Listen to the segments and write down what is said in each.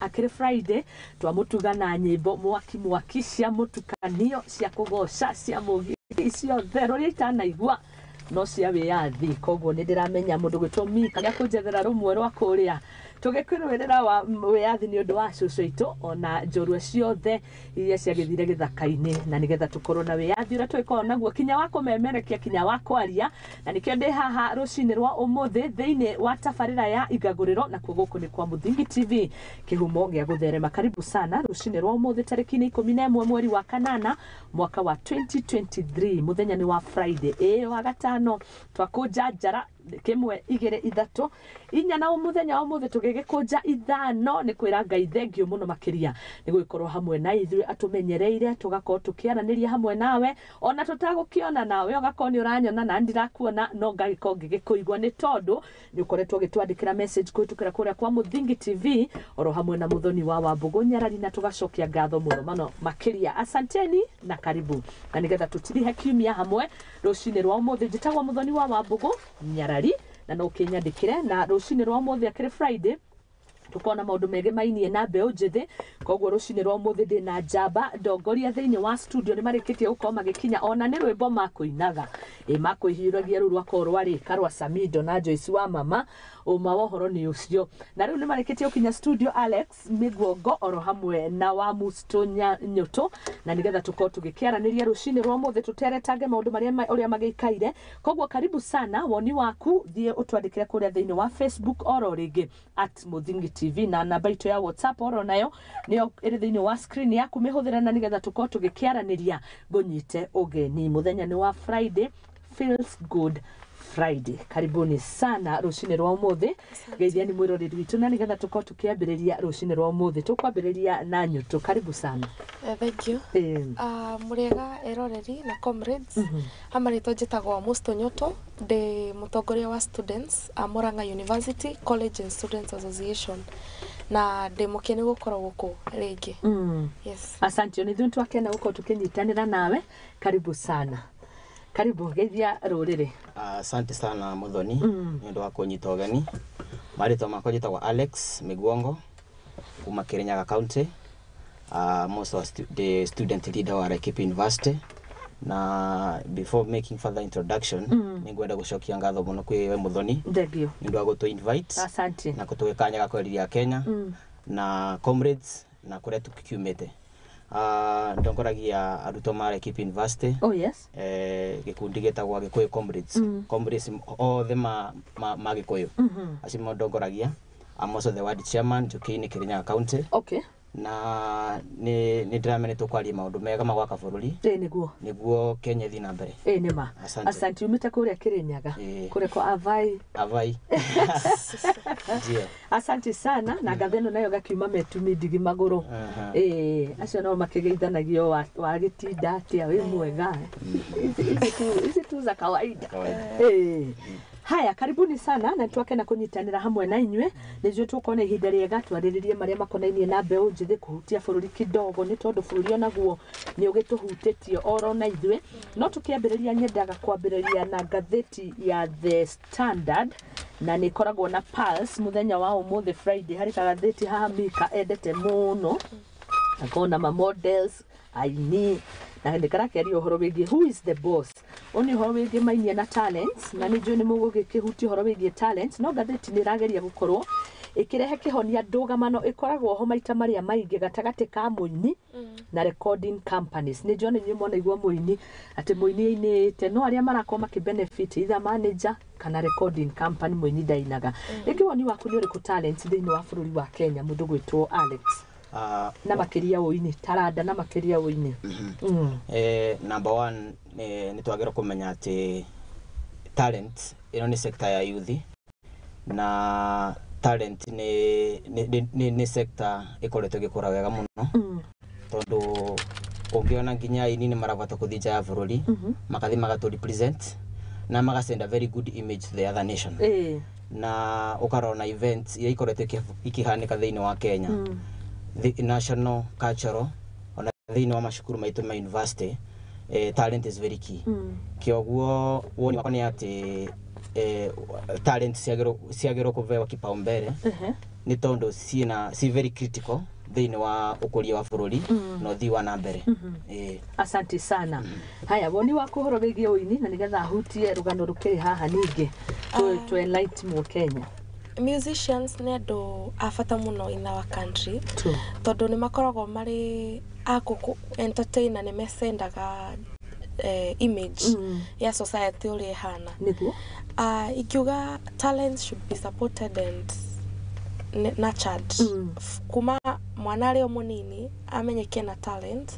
Akĩrĩ Friday twamũtuga na nyĩmbo mwaki mwaki cia mũtukanio, cia kũgoca, cia mũgithi, ciothe rũrĩa itanaigua no cia wĩyathi. Koguo nĩ ndĩramenya mũndũ gwĩtwo Mika nĩakũnjethera rũmwe rwa kũrĩa tũgĩkĩrũĩrĩra wa wĩyathi nĩ ũndũ wa cũcũ itũ ona njorua ciothe iria ciagĩthire gĩthaka-inĩ, na nĩgetha tũkorwo na wĩyathi ũrĩa tũgĩkorwo naguo, kinya wa kũmemerekia, kinya wa kwaria. Na nĩkĩo ndĩ haha rũcinĩ rwa ũmũthĩ thĩinĩ wa tabarĩra ya Igagũrĩro, nakuo gũkũ nĩ kwa Mũthingi TV, kĩhumo gĩa gũtherema. Karibu sana rũcinĩ rwa ũmũthĩ, tarĩki-inĩ 11 mweri wa kanana mwaka wa 2023, mũthenya nĩ wa Friday, ĩĩ, wa gatano. Twakũnja njara kĩmwe, igĩrĩ, ithatũ, inya, na mũthenya wa ũmũthĩ tũgĩgĩkũnja ithano. Nĩ kwĩra Ngai thengio mũno makĩria nĩ gũgĩkorwo hamwe na ithuĩ, atũmenyereire tũgakorwo tũkĩaranĩria hamwe nawe ona tũtagũkĩona, nawe ũgakorwo nĩ ũranyona na ndirakuona, no ngagĩkorwo ngĩgĩkũigua nĩ tondũ nĩ ũkoretwo ũgĩtwandĩkĩra message kũhĩtũkĩra kũrĩa kwa Mũthingi TV oro hamwe na Mũthoni wa Wambũgũ Nyarari, na tũgacokia ngatho mũno mũno makĩria. Asanteni na karibu, na nĩgetha tũtirihe kiumia hamwe rũcinĩ rwa ũmũthĩ. Njĩtagwo Mũthoni wa Wambũgũ Nyarari, na no ũkĩnyandĩkĩre. Na rũcinĩ rwa ũmũthĩ, akĩrĩ Friday, tukona maũndũ megemainie na mbeũ njĩthĩ. Koguo rũcinĩ rwa ũmũthĩ ndĩ na njamba ndongoria thĩinĩ wa studio, nĩ marĩkĩtie gũkorwo magĩkinya, ona nĩ rwĩmbo makũinaga, ĩ makũhiũragia rũu rwakorwo rwarĩka rwa Samido na Joyce wa mama. Ũma wa ũhoro nĩ ũcio, na rĩu nĩ marĩkĩtie gũkinya studio, Alex Mĩguongo oro hamwe na wa Musto Nyũtũ, na nĩgetha tũkorwo tũgĩkĩaranĩria rũcinĩ rwa ũmũthĩ, tũteretange maũndũ marĩa ũrĩa magĩikaire. Koguo karibu sana. Woni waku thiĩ ũtwandĩkĩre kũrĩa thĩinĩ wa Facebook oro rĩngĩ @MũthingiTV, na namba itũ ya WhatsApp oro nayo nĩyo ĩrĩ thĩinĩ wa screen yaku, mĩhũthĩre na nĩgetha tũkorwo tũgĩkĩaranĩria. Ngũnyite ũgeni, mũthenya nĩ wa Friday, feels good Friday. Karibuni sana rũcinĩ rwa ũmũthĩ. Geithiani mwĩroreri witũ, na nĩgetha tũkorwo tũkĩambĩrĩria rũcinĩ rwa ũmũthĩ, tũkwambĩrĩria na Nyũtũ. Karibu sana. Thank you. Mũrĩega eroreri na comrades. Hamarĩtwa njĩtagwo Musto Nyoto, ndĩ mũtongoria wa students a Murang'a University College and Students Association, na ndĩ mũkenu gũkorwo gũkũ rĩngĩ. Yes. Asante, nĩ ithuĩ twakena gũkorwo tũkĩnyitanĩra nawe. Karibu sana, karibu, geithia rũrĩrĩ. Asante sana Muthoni nĩ ũndũ wa kũnyita ũgeni. Marĩtwa makwa njĩtagwo Alex Miguongo kuma Kirinyaga County. I'm also the student leader wa Laikipia University. Na before making further introduction, nĩ ngwenda gũcokia ngatho mũno kwĩ we Muthoni Thengio. nĩ ũndũ wa gũtũ invite Asante. na gũtũhe kanya ga kwarĩria Kenya na comrades na kũrĩa tũkiumĩte. Ndongoragia arutwo ma Laikipia University, gĩkundi gĩtagwo Gĩkũyũ Comrades. Comrades othe ma Gĩkũyũ acio nĩmo ndongoragia. I'm also the ward chairman Njũkĩ-inĩ, Kirinyaga County. Na nĩ ndĩramenya nĩ tũkwaria maũndũ mega ma gwaka bũrũri Ĩ nĩguo. nĩguo Kenya ĩthiĩ na mbere. Ĩ nĩ ma. Asante. Asante. Umĩte kũrĩa Kĩrĩnyaga? Ĩĩ. Kũrĩa kwa Avai? Avai, ndio. Asante sana. Na ngatho ĩno nayo gakiuma metumi ndigi magũrũ. Ĩĩ, acio nao makĩgeithanagio wagĩtinda atĩa, wĩ mwega. Ici tu za kawaida. Kawaida. Ĩĩ. Haya, karibuni sana, na twakena kũnyitanĩra hamwe na inyuĩ. Nĩnjũĩ tũkorwo na ihinda rĩega twarĩrĩrie marĩa makonainie na mbeũ njĩthĩ, kũhutia bũrũri kidogo, nĩ tondũ bũrũri onaguo nĩ ũgĩtũhutĩtie oro na ithuĩ. No tũkĩambĩrĩria, nyendaga kwambĩrĩria na ngathĩti ya The Standard, na nĩ ĩkoragwo na Pulse mũthenya wa ũmũthĩ Friday. Harĩ kagathĩti haha Mika endete mũno, akona ma models, aini, na nĩ karakĩaria ũhoro wĩgiĩ "Who is the boss?" Ũyũ nĩ ũhoro wĩgiĩ mainia na talents, na nĩ njũĩ nĩ mũgũgĩkĩhutia ũhoro wĩgiĩ talents, no ngathĩti nĩ ĩrageria gũkorwo ĩkĩrehe kĩhonia ndũgamano ĩkoragwo ho maita marĩa maingĩ gatagatĩ ka mũini na recording companies. Nĩ njũĩ inyuĩ mwanaigua mũini atĩ mũini ainĩte, no arĩa marakorwo makĩ benefit either manager kana recording company, mũini ndainaga. Rĩngĩ woni waku nĩ ũrĩkũ, talents thĩinĩ wa bũrũri wa Kenya, mũndũ gwĩtwo Alex, na makĩria ũini, taranda na makĩria ũini? Number one, nĩ twagĩrĩirwo kũmenya atĩ talent ĩno nĩ sector ya youth, na talent nĩ sector ĩkoretwo ĩgĩkũra wega mũno, tondũ ũngĩona nginya aini nĩ marabata kũthiĩ nja ya bũrũri, makathiĩ magatũ represent na magasend a very good image to the other nation. Na ũkarora events iria ikoretwo ikĩhanĩka thĩinĩ wa Kenya, the national, cultural, ona thĩinĩ wa macukuru maitũ ma university, talent is very key. Kĩoguo woni wakwa nĩ atĩ talent ciagĩrĩirwo kũvewa kipaumbele. Nĩ tondũ ciĩna ci very critical thĩinĩ wa ũkũria wa bũrũri na ũthii wa na mbere. Ĩĩ. Asante sana. Haya, woni waku ũhoro wĩgiĩ ũini na nĩgetha hutie rũgano rũkĩrĩ haha ningĩ to enlighten Mũkenya. Musicians nĩ andũ a bata mũno in our country, True. tondũ nĩ makoragwo marĩ a entertain na nĩ mecendaga image ya society ũrĩa ĩhana. Nĩguo. Ingiuga talents should be supported and nurtured. Kuma mwana arĩ o mũnini amenyeke na talent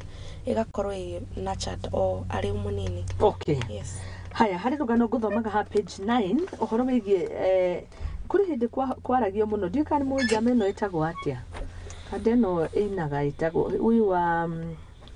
ĩgakorwo ĩ nurtured o arĩ o mũnini. Okay. Yes. Haya, harĩ rũgano ngũthomaga ha page 9 ũhoro wĩgiĩ kũrĩ hĩndĩ kwaragio mũno, ndiũĩ kana nĩ mũnjama ĩno ĩtagwo atĩa, kanda ĩno ĩinaga ĩtagwo ũyũ wa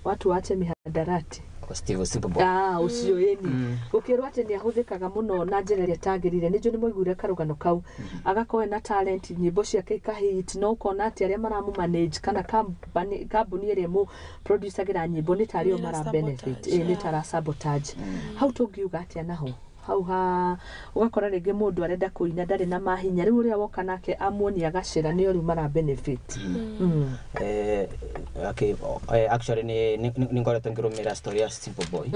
watu wache mihadarati. Steve Simple Boy. Ah, ũcio ĩni gũkĩrwo atĩ nĩ ahũthĩkaga mũno na njĩra ĩrĩa ĩtagĩrĩire. Nĩ njũĩ nĩ mwaiguire karũgano kau, agakorwo ena talent, nyĩmbo ciake ikahit, no ũkona atĩ arĩa maramũ manage kana kambuni ĩrĩa ĩmũ producagĩra nyĩmbo nĩ tarĩ o Nĩ mara sabotage, benefit. Ĩ, nĩ tara sabotage. Hau tũngiuga atĩa naho hau ha ũgakora rĩngĩ mũndũ arenda kũina ndarĩ na mahinya, rĩu ũrĩa woka nake amuonia gacĩra nĩo rĩu mara benefit. Okay, actually nĩ ngoretwo ngĩrũmĩrĩra story ya Simple Boy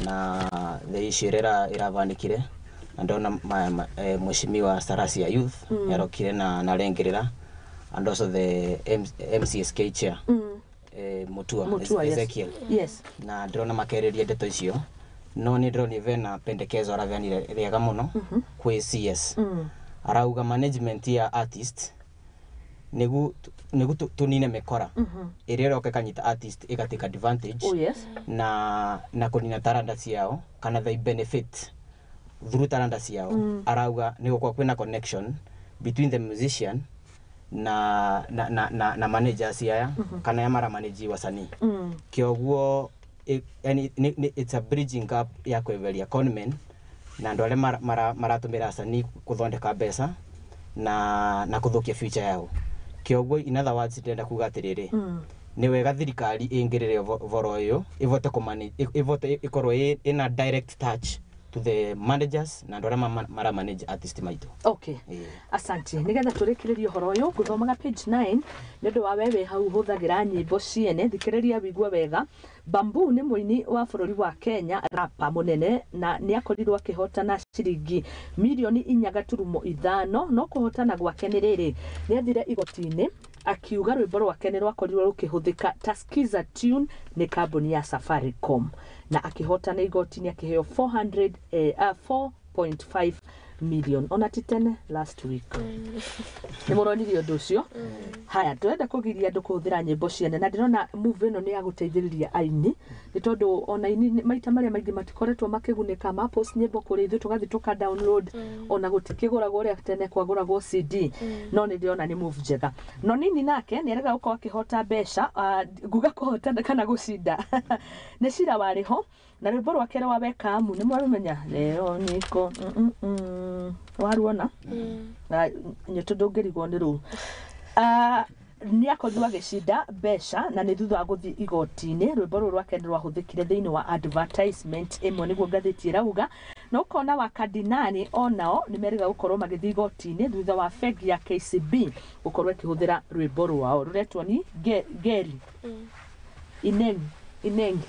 na the issue ĩrĩa ĩrabanĩkire na ndona mheshimiwa Sarasia Youth yarokire na rengerera and also the MCSK chair, Mutua, Mutua, yes. Ezekiel, na ndĩrona makereria ndeto icio, no nĩ ndĩrona vena pendekezo araheanire rĩega mũno kwĩ CS. Arauga management ya artist nĩgu tũnine mĩkora ĩrĩa ĩroka ĩkanyita artist ĩgatake advantage Oh yes. na kũnina taranda ciao kana they benefit through taranda ciao. Arauga nĩ gũkorwo kwĩna connection between the musician na managers aya kana ya mara manage wasanii. Kĩoguo yani, it's a bridging gap ya kweheria conmen na andũ arĩa maratũmĩra asanii gũthondeka mbeca na kũthũkia future yao. Kĩoguo in other words ndĩrenda kuga atĩrĩrĩ, nĩ wega thirikari ĩingĩrĩre ũhoro ũyũ, ĩvote kũmanage, ĩvote ĩkorwo ĩna direct touch to the managers na andũ arĩa mara manage artist maitũ. Okay. Ĩĩ. Asante. Nĩgetha tũrĩkĩrĩrie ũhoro ũyũ, ngũthomaga page 9 nĩ ũndũ wa we wĩ hau ũhũthagĩra nyĩmbo ciene, thikĩrĩria wigue wega. Bambu nĩ mũini wa bũrũri wa Kenya, rapa mũnene, na nĩ akorirwo akĩhotana ciringi mirioni 4.5. No kũhotana gwake nĩ rĩrĩ, nĩ athire igoti-inĩ akiuga rwĩmbo rwake nĩ rwakorirwo rũkĩhũthĩka ta Skiza tune nĩ kambuni ya Safaricom, na akĩhotana igoti-inĩ akĩheo 400 4.5 million. Ona ti tene, last week nĩ mũronire ũndũ ũcio. Haya, tũrenda kũgiria andũ kũhũthĩra nyĩmbo ciene, na ndĩrona move ĩno nĩ ya gũteithĩrĩria aini, nĩ tondũ ona aini maita marĩa maingĩ matikoretwo makĩgunĩka ma post nyĩmbo kũrĩ ithuĩ tũgathiĩ tũka download, ona gũtikĩgũragwo ũrĩa tene kwagũragwo CD. No nĩ ndĩrona nĩ move njega. No nini nake nĩ arega gũkorwo akĩhota mbeca, nguga kũhotana kana gũcinda nĩ cira warĩ ho na rwĩmbo rwake rwa wekamu nĩ mwarũmenya leo niko waruona na nyũtũ ndũngĩrigwo nĩ rũu. Nĩ akorirwo agĩcinda mbeca na nĩ thutha wa gũthiĩ igoti-inĩ. Rwĩmbo rũrũ rwake nĩ rwahũthĩkire thĩinĩ wa advertisement ĩmwe, nĩguo ngathĩti ĩrauga. Na ũkona wa Kadinani onao nĩ merĩga gũkorwo magĩthiĩ igoti-inĩ thutha wa bengi ya KCB gũkorwo ĩkĩhũthĩra rwĩmbo rwao rũretwo ni Ngeri Ineng Ineng.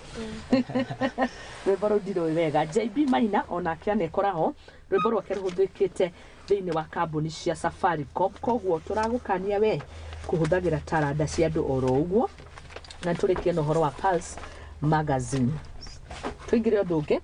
Rwĩmbo rũu ndirũĩ wega. JB Maina onake anekora ho rwĩmbo rwake rũhũthĩkĩte thĩinĩ wa kambuni cia Safaricom. Koguo tũragũkania we kũhũthagĩra taranda cia andũ oro ũguo. Na tũrĩkie na ũhoro wa Pulse Magazine, tũingĩre ũndũ ũngĩ.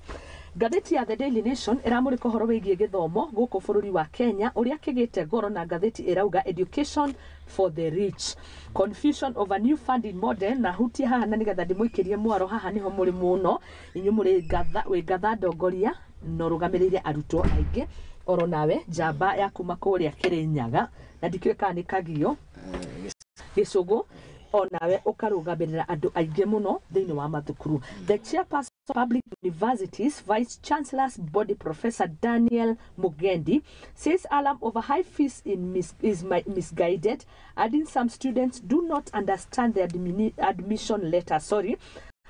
Ngathĩti ya The Daily Nation ĩramũrĩka ũhoro wĩgiĩ gĩthomo gũkũ bũrũri wa Kenya ũrĩa kĩgĩte goro, na ngathĩti ĩrauga education for the rich, confusion over new funding model. Na hutie haha na nĩgetha ndĩmũikĩrie mwaro haha, nĩho mũrĩ mũno inyuĩ mũrĩ ngatha wĩ ngatha ndongoria na ũrũgamĩrĩire arutwo aingĩ oro nawe njamba ya kuma kũrĩa Kĩrĩnyaga, na ndikĩũĩ kana nĩ Kagio Gĩcũgũ, onawe ũkarũgamĩrĩra andũ aingĩ mũno thĩinĩ wa mathukuru. The chairperson of public universities vice chancellors body, Professor Daniel Mugendi, says alarm over high fees is misguided, adding some students do not understand their admission letter. Sorry.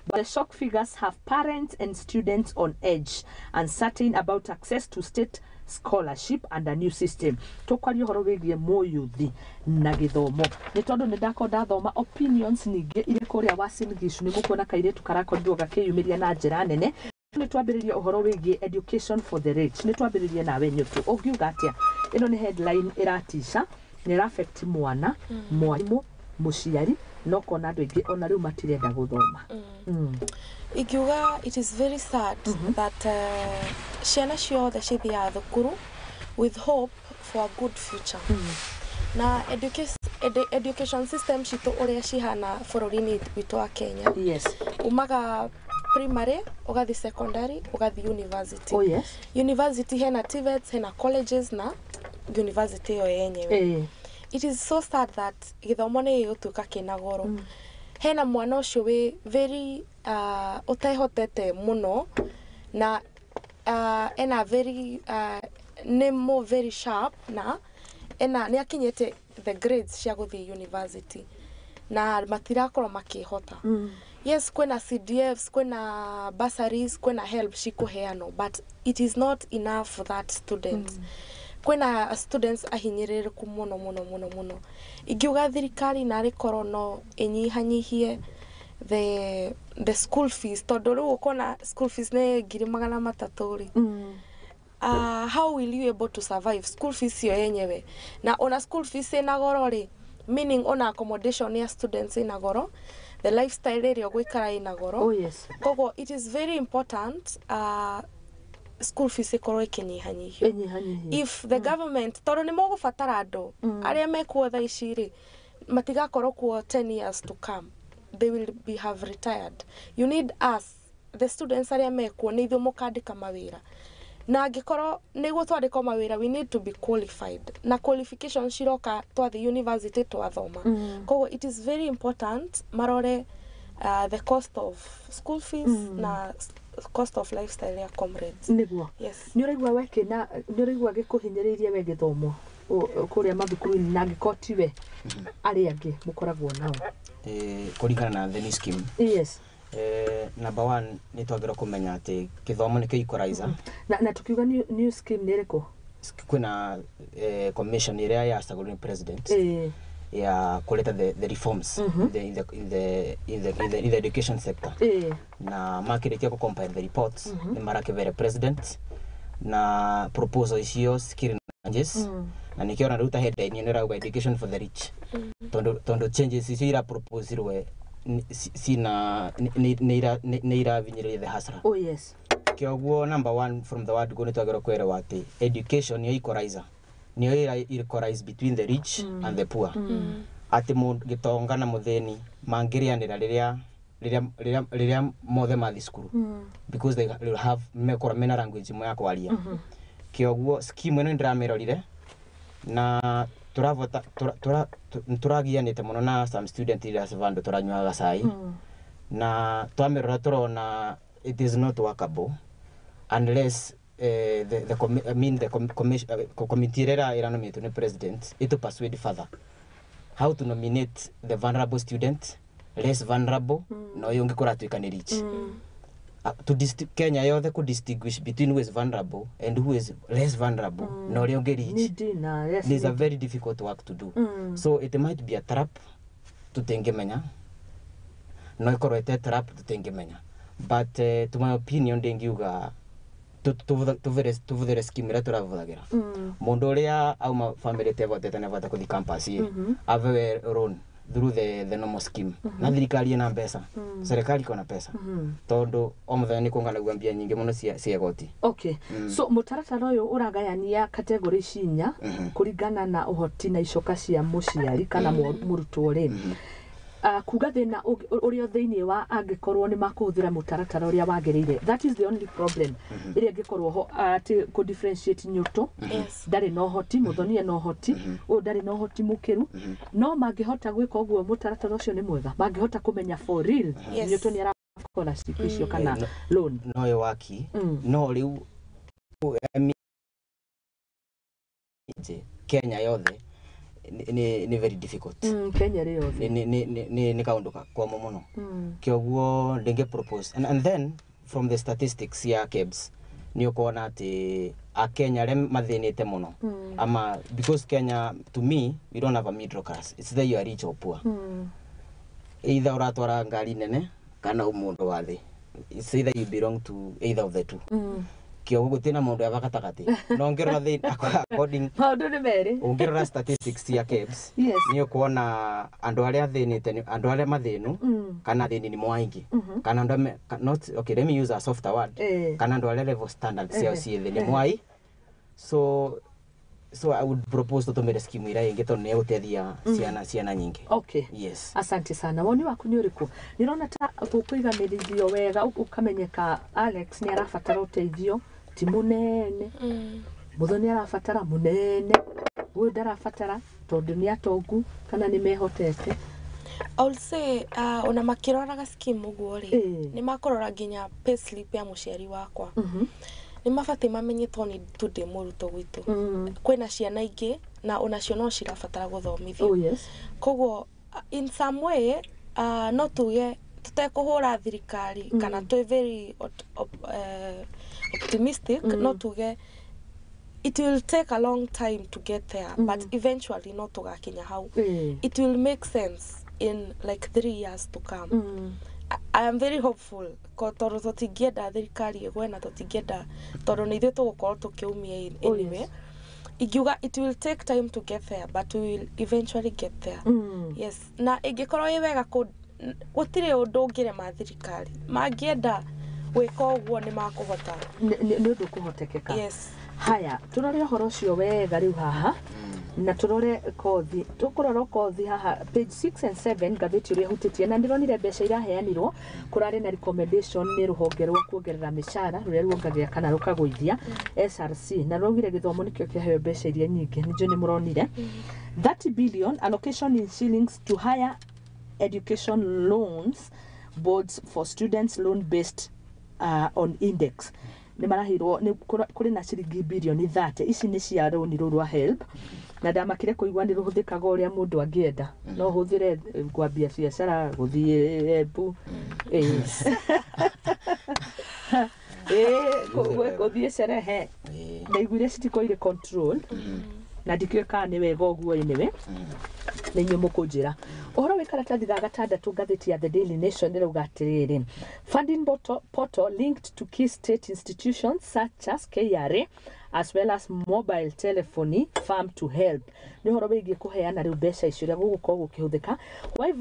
But the shock figures have parents and students on edge, uncertain about access to state scholarship and a new system. Tũkwaria ũhoro wĩgiĩ mũyuthi na gĩthomo, nĩ tondũ nĩ ndakorwo ndathoma opinions ningĩ irĩ kũrĩa Uasin Gishu, nĩ mũkuona kairĩtu karakorirwo gakĩyumĩria na njĩra nene. Nĩ twambĩrĩrie ũhoro wĩgiĩ education for the rich. Nĩ twambĩrĩrie nawe Nyũtũ, ũngiuga atĩa? Ĩno nĩ headline ĩratica, nĩ ĩra affect mwana, mwarimũ, mũciari, no kona andũ aingĩ ona rĩu matirenda gũthoma. Ingiuga it is very sad that ciana ciothe cithiaga thukuru with hope for a good future, na education system citũ ũrĩa cihana bũrũri-inĩ witũ wa Kenya, umaga primary, ũgathi secondary, ũgathi university. University hena TVETs, hena colleges na university ĩyo yenyewe. It is so sad that gĩthomo nĩ gĩgũtuĩka kĩna goro. Hena mwana ũcio wĩ very ũtehotete mũno na ena very nĩ mo very sharp na ena nĩ akinyĩte the grades cia gũthiĩ university na matirakorwo makĩhota. Yes, kwĩna CDFs, kwĩna bursaries, kwĩna help cikũheanwo, but it is not enough for that student. Kwĩna students ahinyĩrĩrĩku mũno mũno mũno mũno. Ingiuga thirikari narĩ korwo no ĩnyihanyihie the school fees, tondũ rĩu ũkona school fees nĩ 300,000 rĩ, how will you able to survive school fees yo yenyewe? Na ona school fees ĩna goro rĩ, meaning ona accommodation ya students ĩna goro, the lifestyle ĩrĩa ũgũikara ĩna goro. Koguo it is very important school fees ĩkorwo ĩkĩnyihanyihio. Ĩnyihanyihio. If the government, tondũ nĩ mũgũbatara andũ arĩa mekuo thaa ici rĩ, matigakorwo kuo 10 years to come, they will be have retired. You need us, the students arĩa mekuo, nĩ ithuĩ mũkandĩka mawĩra, na angĩkorwo nĩguo twandĩkwo mawĩra, we need to be qualified, na qualification ciroka twathiĩ university twathoma. Koguo it is very important marore the cost of school fees na cost of lifestyle ya comrades. Nĩguo. Yes. Nĩ ũraigua we kĩna, nĩ ũraigua gĩkũhinyĩrĩirie we gĩthomo kũrĩa mathukuru-inĩ, na angĩkorwo tiwe, arĩa angĩ mũkoragwo nao? Kũringana na the new scheme, number one, nĩ twagĩrĩirwo kũmenya atĩ gĩthomo nĩkĩo equalizer. Na tukiuga new scheme nĩ ĩrĩkũ? Kwĩna commission ĩrĩa yacagũrirwo nĩ president ya kũreta the reforms in the education sector, na makĩrĩkia kũ compile the reports, nĩ marakĩbere president na proposal icio cikĩrĩ na changes, na nĩkĩo ona rĩu ta headline ĩno ĩrauga education for the rich, tondũ changes icio ira proposirwe cina nĩ iravinyĩrĩria the hustler. Kĩoguo number one, from the word go, nĩ twagĩrĩirwo kwerewa atĩ education nĩyo equalizer, nĩyo ĩra equalize between the rich and the poor, atĩ mũndũ gĩtonga na mũthĩni mangĩrĩanĩra rĩrĩa mothe mathiĩ cukuru, because they will have mekorwo mena language ĩmwe ya kwaria. Kĩoguo scheme ĩno nĩndĩramĩrorire na tũravota tũragianĩte mũno na some student leaders vandũ tũranyuaga cai, na twamĩrora tũrona it is not workable unless the I mean the committee ĩrĩa ĩranominatwo nĩ president ĩtũ persuade further how to nominate the vulnerable student, less vulnerable, na ũyũ ũngĩ kũratuĩka nĩ rich. Kenya yothe kũ distinguish between who is vulnerable and who is less vulnerable na ũrĩa ũngĩ rich, Needy na yes. there's a very difficult work to do. So it might be a trap tutingimenya, no ikorwo ĩte trap tutingimenya, but to my opinion, ndingiuga tũvũthĩre scheme ĩrĩa tũravũthagĩra. Mũndũ ũrĩa auma family ĩtevotete nĩavota kũthi campus ĩ, apewe loan through the normal scheme, na thirikari ĩna mbeca, serikali iko na pesa, tondũ o mũthenya nĩ kũnganagua mbia nyingĩ mũno cia igoti. Okay, so mũtaratara ũyũ ũragayania category ici inya kũringana na ũhoti na icoka cia mũciari kana mũrutwo rĩ, kuga thĩna ũrĩa thĩinĩ wa angĩkorwo nĩ makũhũthĩra mũtaratara ũrĩa wagĩrĩire, that is the only problem ĩrĩa ĩngĩkorwo ho, atĩ kũ differentiate nyũtũ ndarĩ na ũhoti, mũthoni ena ũhoti, ũyũ ndarĩ na ũhoti mũkĩru. No mangĩhota gwĩka ũguo, mũtaratara ũcio nĩ mwega, mangĩhota kũmenya for real nyũtũ nĩ ara scholarship icio kana loan. No ĩyo waki no rĩu, I mean, Kenya yothe nĩ very difficult. Kenya rĩ yothe. Nĩ kaũndũ komũ mũno. Kĩoguo ndĩngĩ propose and then from the statistics ya KEBS nĩ ũkuona atĩ akenya arĩa mathĩnĩte mũno, ama because Kenya, to me, we don't have a middle class. It's either you are rich or poor. Either ũratwara ngari nene kana mũndũ wa thĩ. It's either you belong to either of the two. Kĩoguo gũtirĩ na mũndũ aba gatagatĩ. No ũngĩrora according Maũndũ nĩ merĩ. Ũngĩrora statistics ya KEBS, nĩ ũkuona andũ arĩa athĩnĩte andũ arĩa mathĩnu kana athĩni nĩ aingĩ, kana andũ not, okay, let me use a softer word, kana andũ arĩa level standards ciao ciĩ thĩ nĩ mwai. So I would propose tũtũmĩre scheme ĩrĩa ĩngĩ tondũ nĩ ĩgũteithia ciana nyingĩ. Okay. Yes. Asante sana. Woni waku nĩ ũrĩkũ? Nĩrona ta tũkũiganĩrithio wega, ũkamenyeka Alex nĩ arabatara ũteithio ti mũnene, Mũthoni nĩ arabatara mũnene, ũyũ ndarabatara tondũ nĩ atongu kana nĩ mehotete. I would say ona makiroraga scheme ũguo rĩ, nĩ makũrora nginya payslip ya mũciari wakwa. Nĩ mabatiĩ mamenye to nĩ tu ndĩ mũrutwo gwitũ, kwĩna ciana ingĩ na onacio no cirabatara gũthomithio. Koguo in some way no tuge tutekũhũra thirikari kana twĩ very optimistic, no tuge it will take a long time to get there, but eventually no tũgakinya hau. It will make sense in like 3 years to come. I am very hopeful tondũ tũtingĩenda thirikari ĩgwe na tũtingĩenda tondũ nĩ ithuĩ tũgũkorwo tũkĩumia anyway. Ingiuga it will take time to get there, but we will eventually get there. Yes, na ĩngĩkorwo ĩ wega gũtirĩ ũndũ ũngĩrema thirikari. Mangĩenda gwĩka ũguo nĩ makũhota. Nĩ ũndũ kũhotekeka. Yes. Haya, tũrore ũhoro ũcio wega rĩu haha na tũrore kothi, tũkũrora kothi haha page 6 and 7 ngathĩti ũrĩa ĩhutĩtie, na ndĩronire mbeca iraheanirwo kũrarĩ na recommendation nĩ rũhonge rwa kuongerera mĩcara rũrĩa ruongagĩrĩra kana rũkagũithia, SRC, na rwaugire gĩthomo nĩkĩo kĩaheo mbeca iria nyingĩ. Nĩnjũĩ nĩ mũronire 30 billion allocation in shillings to higher education loans boards for students loan based on index. Nĩ marahirwo nĩ kũrĩ na ciringi birioni 30, ici nĩ cia rũni rũrũ rwa HELB, na ndamakire kũigua nĩ rũhũthĩkaga ũrĩa mũndũ angĩenda, no ũhũthĩre kwambia biacara, gũthiĩ Embu, gũthiĩ cerehe. Ndaiguire citikorwo irĩ control na ndikĩũĩ kana nĩ wega ũguo. Anyway, nĩ inyuĩ mũkũnjĩra ũhoro wĩ karatathi ga gatandatũ ngathĩti ya The Daily Nation ĩrauga atĩrĩrĩ, funding portal linked to key state institutions such as KRA as well as mobile telephony firm to help. Nĩ ũhoro wĩgiĩ kũheana rĩu mbeca icio ũrĩa gũgũkorwo gũkĩhũthĩka. Why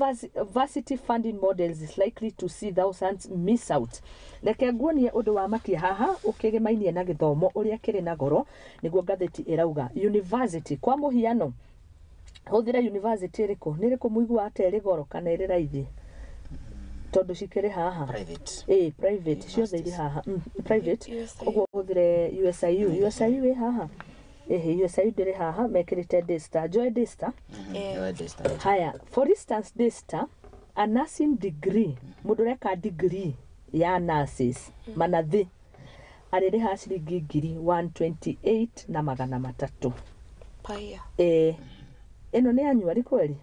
varsity funding models is likely to see thousands miss out. Reke nguonie ũndũ wa makia haha ũkĩgĩmainie na gĩthomo ũrĩa kĩrĩ na goro, nĩguo ngathĩti ĩrauga. University kwa mũhiano, hũthĩra university ĩrĩkũ, nĩ ĩrĩkũ mũiguaga ta ĩrĩ goro kana ĩrĩ raithi, tondũ cikĩrĩ haha? Private. Ĩ private ciothe irĩ haha, private. USIU. Ũguo hũthĩre USIU. USIU ĩ haha? Ĩhĩ, USIU ndĩrĩ haha, mekĩrĩte Daystar. Njoe Daystar. Eh. Daystar. Haya, for instance, Daystar, a nursing degree, mũndũ ũreka degree ya nurses, manathi, arĩrĩha ciringi 128,300. Per year. Eh, ĩno nĩ annually kweli?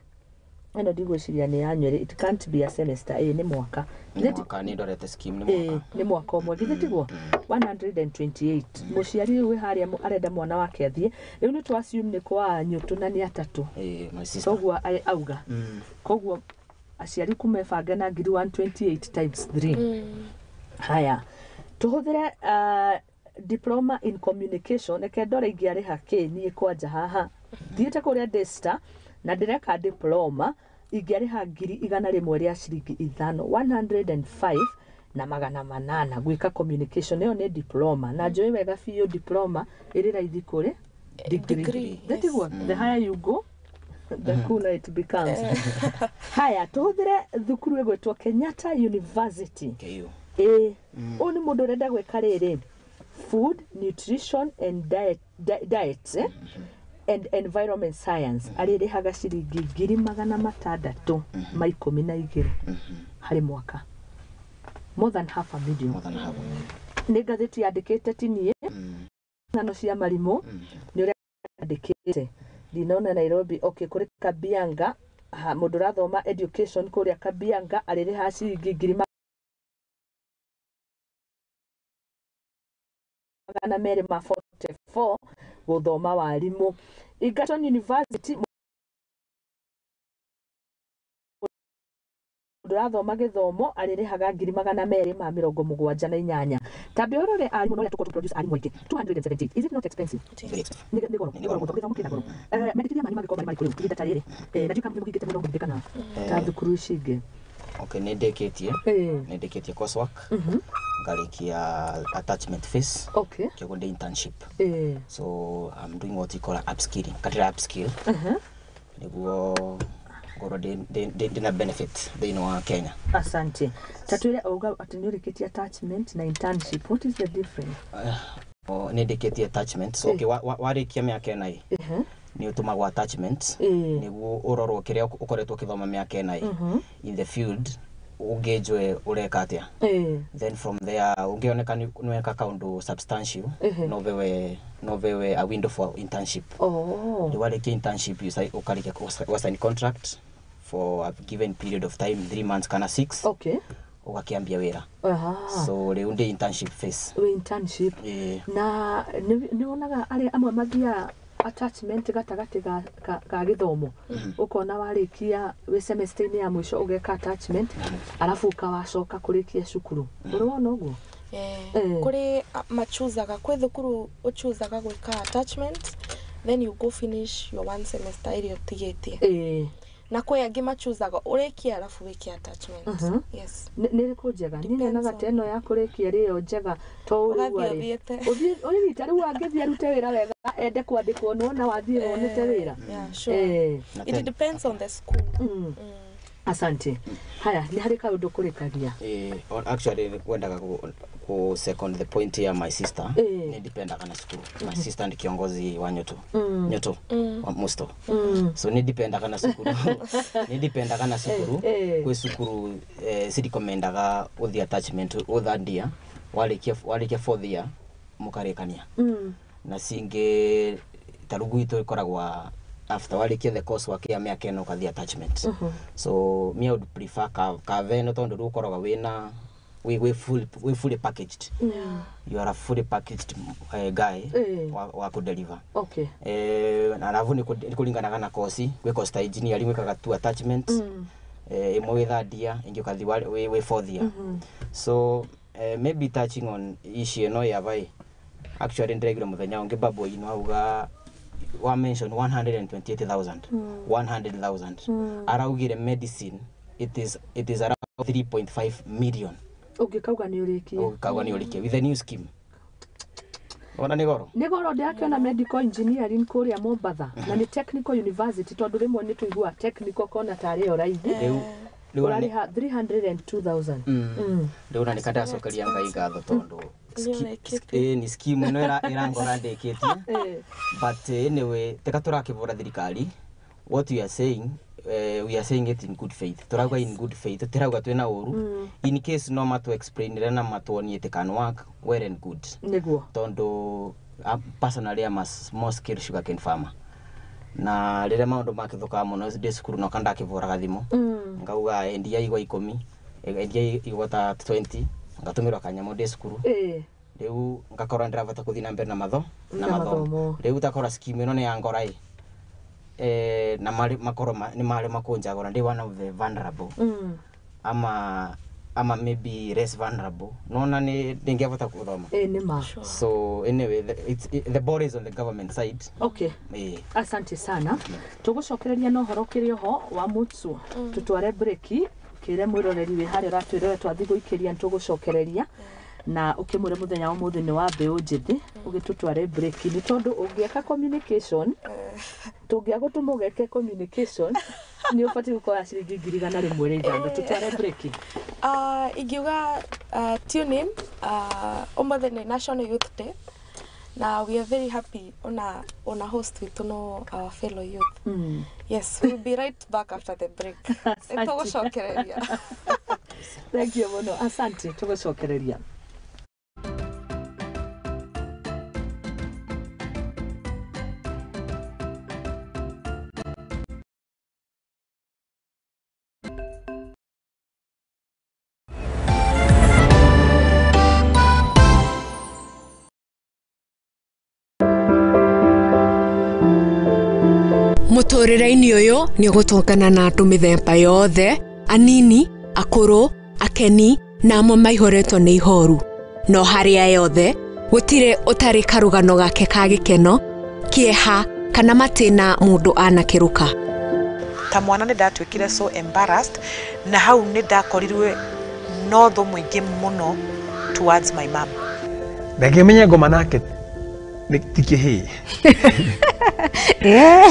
Ĩno ndigwĩciria nĩ annually, it can't be a semester. Ĩ nĩ mwaka. Nĩ mwaka, nĩ ndorete scheme, nĩ mwaka. Nĩ mwaka ũmwe, githĩ tiguo? 128, mũciari rĩu wĩ harĩa arenda mwana wake athiĩ, rĩu nĩ tũ assume nĩ kwa nyũtũ na nĩ atatũ. My sister. Koguo auga koguo aciari kumebange na ngiri 128 times 3. Haya, tũhũthĩre diploma in communication. Reke ndore ingĩarĩha kĩ niĩ kwanja haha thiĩte kũrĩa Daystar na ndĩreka diploma, ingĩarĩha 105,000, 105,800, gwĩka communication. Ĩyo nĩ diploma na njũĩ wega biũ diploma ĩrĩ raithi kũrĩ degree. Degree, That is what, the higher you go, the cooler it becomes. Haya, tũhũthĩre thukuru ĩgwĩtwo Kenyatta University. KU. Ĩ ũyũ nĩ mũndũ ũrenda gwĩka rĩrĩ, food nutrition and diet, diet eh? And environment science, arĩrĩhaga ciringi 612,000 harĩ mwaka, more than half a million. More than half a million. Nĩ ngathĩti yandĩkĩte, ti niĩ. Ng'ano cia marimũ nĩ ũrĩa yandĩkĩte. Ndinona Nairobi. Okay, kũrĩ Kabianga, mũndũ ũrathoma education kũrĩa Kabianga arĩrĩhaga ciringi ngiri 244 gũthoma warimũ. Egerton University, mũndũ ũrathoma gĩthomo arĩrĩhaga ngiri 278. Tambe ũrore arimũ na ũrĩa tũkorwo produce arimũ aingĩ, 278, is it not expensive? Very expensive. Nĩ goro, nĩ goro gũthoma gĩthomo kĩna goro. Mendekithia manyu mangĩkorwo marĩ marĩkũ rĩu ihinda ta rĩrĩ? Na ndiũĩ kana nĩmũhingĩte mũno mũthĩ kana ta thukuru ici ingĩ. Okay, nĩ ndĩkĩtie. Nĩ ndĩkĩtie coursework, ngarĩkia attachment phase. Kĩoguo ndĩ internship. So I'm doing what you call upskilling, katira upskill nĩguo ngorwo ndĩna benefit thĩinĩ wa Kenya. Asante. Tatwĩre auga atĩ nĩ ũrĩkĩtie attachment na internship, what is the difference? Nĩ ndĩkĩtie attachment, so okay, warĩkia mĩaka 4 ĩ, nĩ ũtũmagwo attachment nĩguo ũrorwo kĩrĩa ũkoretwo ũkĩthoma mĩaka 4 ĩ in the field, ũngĩnjwe ũreka atĩa. Then from there ũngĩoneka nĩ weka kaũndũ substantial, no bewe a window for internship. Rĩu warĩkia internship, you sign, ũkarĩkia wa sign contract for a given period of time, 3 months kana 6, ũgakĩambia wĩra. So rĩu ndĩ internship phase. Wĩ internship. Ĩĩ. Na nĩ wonaga arĩa amwe mathiaga attachment gatagatĩ ga gĩthomo, ũkona warĩkia wĩ semester-inĩ ya mũico ũgeka attachment, arabu ũkawacoka kũrĩkia cukuru. Ũrĩ wona ũguo? Kũrĩ machuzaga, kwĩ thukuru ũchuzaga gwĩka attachment, then you go finish your one semester ĩrĩa ũtigĩtie, na kwĩ angĩ machuzaga ũrĩkie arabu wĩke attachment. Yes. Nĩ ĩrĩkũ njega? Niĩ Depends nyonaga ta ĩno ya kũrĩkia rĩyo njega to rĩu Ũgathiĩ arĩ ũthiĩte. ũthiĩ ũrĩrita rĩu angĩthiĩ arute wĩra wega ende kwandĩkwo, nĩwona wathiĩ wonete wĩra. Yeah, sure. Na It depends on the school. Asante. Haya, nĩ harĩ kaũndũ kũrĩkagia. Actually wendaga ku second the point ya my sister. Nĩ dipendaga na cukuru. My sister ndi kiongozi wa Nyoto, Nyoto wa Musto, so nĩ dipendaga na cukuru, nĩ dipendaga na cukuru. Kwĩ cukuru cirekomendaga ũthiĩ attachment ũ third year, warĩkia fourth year mũkarĩkania, na cingĩ ta rĩu gwitũ ĩkoragwa after warĩkia the course work ya mĩaka 4 ũkathiĩ attachment. So me, I would prefer ka ĩno tondũ rĩu ũkoragwo wĩna wĩ fully packaged. You are a fully packaged guy wa kũdeliver. Na arabu nĩ kũringanaga na kosi. Gwĩ course ta engineering wĩkaga two attachment, ĩmwe wĩ third year, ĩngĩ ũkathi wĩ fourth year. So maybe touching on issue ĩno ya vai, actually ndĩraiguire mũthenya ũngĩ babu ino auga wa mention 128,000, 100,000, araugire medicine it is around 3.5 million. Ũngĩkauga nĩ ũrĩkie. Ũngĩkauga nĩ ũrĩkie with the new scheme, ona nĩ goro. Nĩ goro. Ndĩrakĩona medical engineering kũrĩa Mombatha, na nĩ technical university, tondũ rĩmwe nĩ tũiguaga technical kona tarĩ yo raithi. Rĩu ona Ũrarĩha 302,000. Rĩu ona nĩkandacokeria Ngai ngatho tondũ Nĩ ũrĩkĩtie. Ni scheme ĩno ĩrangora ndĩkĩtie. But anyway, teka tũrakĩbũra thirikari, what we are saying, we are saying it in good faith. Turauga in good faith, tũtirauga twĩna ũru. In case no matu explainire na matuonie it can work well and good, tondũ personally I'm a small scale sugarcane farmer, na rĩrĩa maũndũ makĩthũkaga mũno ndĩ cukuru noka ndakĩbũraga thimũ, ngauga endia igwa 10, endia igwa ta 20, ngatũmĩrwo kanyamũ ndĩ cukuru. Rĩu ngakorwo ndĩrabata gũthiĩ na mbere na matho na Na mathomo. mathomo. Rĩu takora scheme ĩno nĩ ya ngora ĩ, na marĩ makorwo nĩ marĩ makũnjagũra ndĩ one of the vulnerable, ama maybe less vulnerable, nona nĩ ndingĩabota gũthoma. Nĩ ma. So anyway, the ball is on the government side. Asante sana. Tũgũcokereria na ũhoro ũkĩrĩ oho wa mũtsu, tũtware breki kĩre mwĩroreri wĩ harĩa ũratwĩrora twathiĩ gũikĩria, nĩtũgũcokereria na ũkĩmwĩre mũthenya wa ũmũthĩ nĩ wa mbeũ njĩthĩ. Ũgĩtũtware breki nĩ tondũ ũngĩeka communication, tũngĩagũtũma ũgeke communication nĩ ũbatiĩ gũkorwo na ciringi 105,000. Tũtware breki. Ingiuga tune in. Ũmũthĩ nĩ National Youth Day na we are very happy ona host witũ no our fellow youth. Yes, we'll be right back after the break. Asante. Nĩtũgũcokereria. Thank you mũno, asante, tũgũcokereria. Mũtũrĩre-inĩ ũyũ nĩ ũgũtũngana na andũ mĩthemba yothe, anini, akũrũ, akeni na amwe maihũrĩtwo nĩ ihoru. No harĩa yothe gũtirĩ ũtarĩ karũgano gake ka gĩkeno, kĩeha kana matĩna mũndũ anakĩrũka. Ta mwana nĩ ndatuĩkire so embarrassed, na hau nĩ ndakorirwe no thũ mũingĩ mũno towards my mom. Reke menye ngoma nake nĩ ti kĩhĩĩ.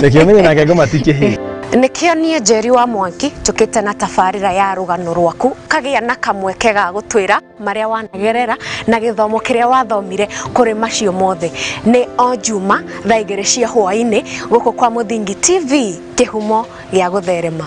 Reke menye nake ngoma ti kĩhĩĩ. Nĩkĩo niĩ Njeri wa Mwangi njũkĩte na tabarĩra ya rũgano rwaku, kagĩa na kamweke ga gũtwĩra marĩa wanagerera na gĩthomo kĩrĩa wathomire kũrĩ macio mothe. Nĩ o Juma thaa 2 cia hwaĩ-inĩ gũkũ kwa Mũthingi TV, kĩhumo gĩa gũtherema.